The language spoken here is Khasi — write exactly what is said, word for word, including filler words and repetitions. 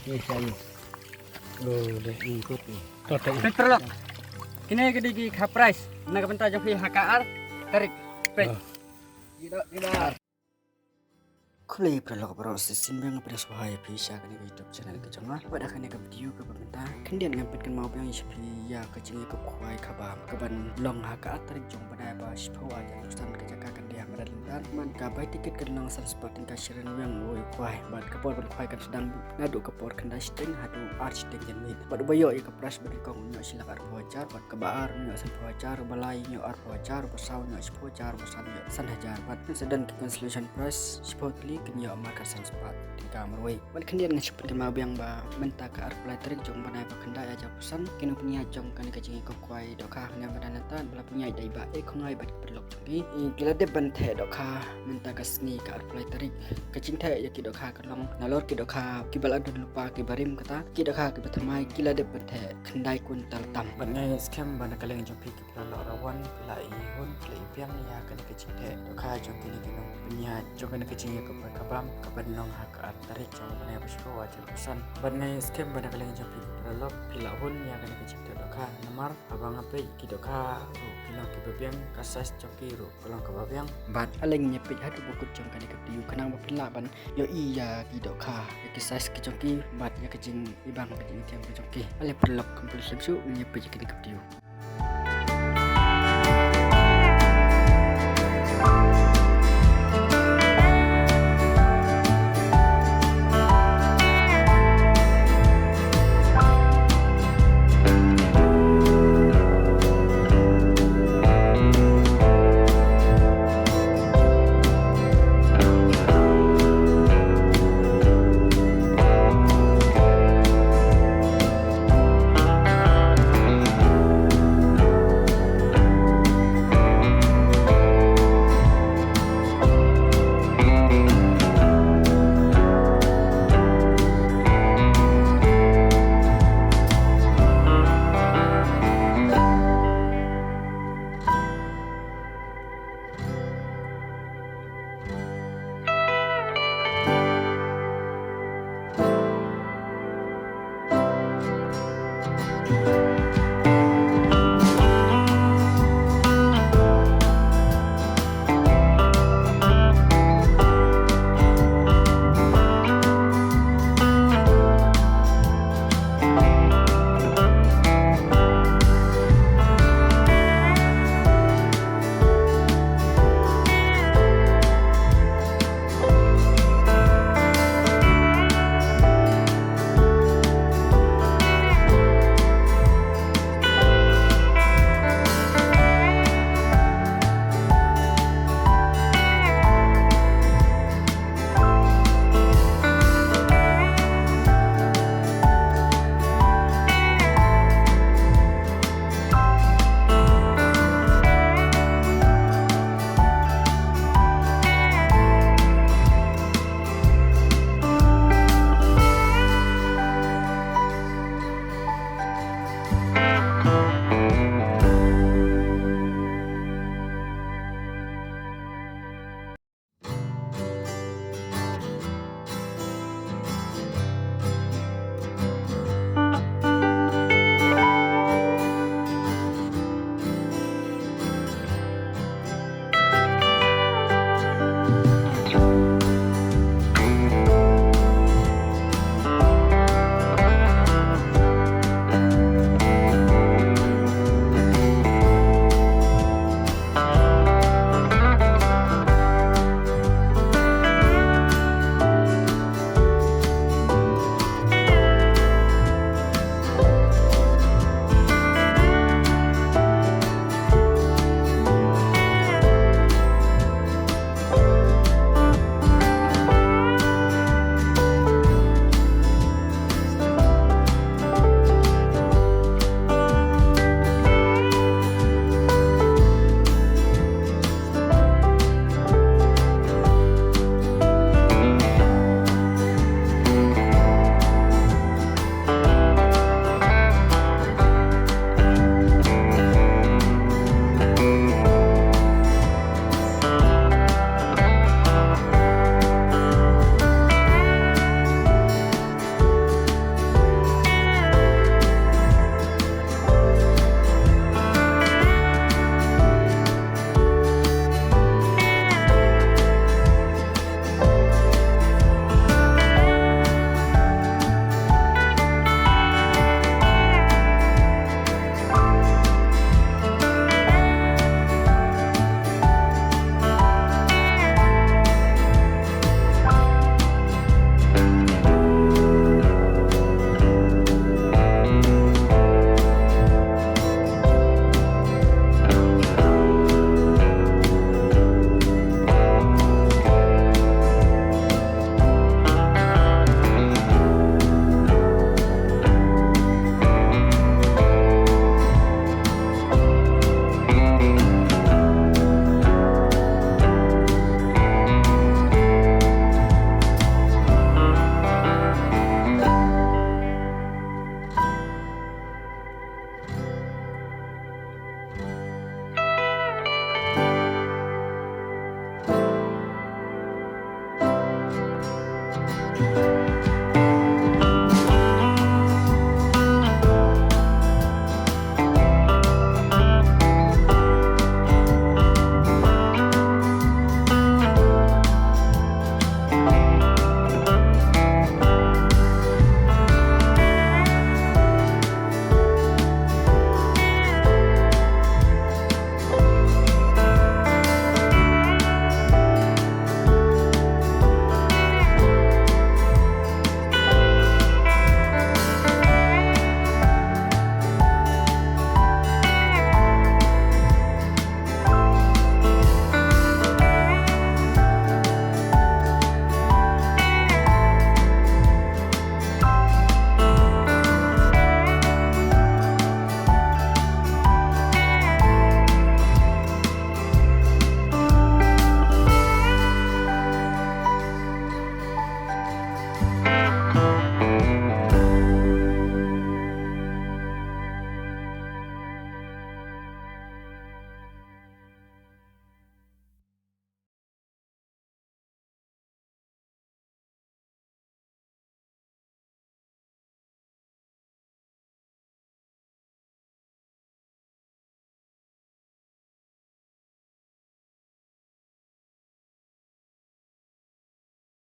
Ni sa ni. Oh, deh, ni kot ni. Kot ni. Peit paralok. Kine ki dei ki kha prize na ka bynta jong phi ha ka ar tarik. Peit. Oh. Khublei paralok baroh, sa shisien biang nga pdiang sngewbha ïa phi sha kane ka YouTube channel ka jong nga. Bad ha kane ka video kaba mynta, khyndiat ngan pynkynmaw biang ïa phi ïa ka jingïakob khwai kaba, kaban long ha ka ar tarik jong u bnai ba shiphew arhajar arphew san. Ka jaka kan dei ha madan Lynter. Bad ka bai tiket kan long san spah tyngka shi ryngwiang uwei u khwai. Bad ka por ban khwai kan sdang naduh ka por khyndai shiteng haduh ar shiteng janmiet. Bad uba ïoh ïa ka prize banyngkong un ïoh shi lak arphew hajar, bad kaba ar un ïoh sanphew hajar, uba lai un ïoh arphew hajar, uba saw un ïoh shiphew hajar, uba san un ïoh san hajar. Bad kan sa don ki consolation prize shiphew tylli, kin ïoh markat san spah tyngka marwei. Bad khyndiat ngan shu pynkynmaw biang ba mynta ka arphew lai tarik jong u bnai ba khyndai arhajar arphew san, ki nongpynïaid jong kane ka jingïakob khwai dohkha ha madan Lynter ba la pynïaid da i Bah E. Khongngai bad ki paralok jong ki, ki la dep ban theh dohkha mynta ka sngi ka arphew lai tarik. Ka jingtheh ïa ki dohkha ka long nalor ki dohkha kiba la don lypa kiba rim kata, ki dohkha kiba thymmai ki la dep ban theh khyndai kwintal tam. Bad nga ngeit skhem ba na ka liang jong phi ki paralok Rawan, phi la ïohi hun, phi la ïohi biang ïa kane ka jingtheh dohkha jong kine ki nongpynïaid jong kane ka jingïakob khwai ka bam kaban long ha ka ar tarik jong u bnai ba shiphew arhajar arphew san. Bad nga ngeit skhem ba na ka liang jong phi ki paralok phi la hun ïa kane ka jingtheh dohkha, namar haba nga peit ki dohkha ruh ki long kiba biang, ka size jong ki ruh ka long kaba biang. Bad ale ngin ïa peit haduh ba kut jong kane ka video khnang ba phin lah ban ïohi ïa ki dohkha, ïa ki size ki jong ki bad ïa ka jingibang, ka jingithiang ka jong ki. Ale paralok, khlem pynslem shuh, ngin ïa peit ïa kane ka video.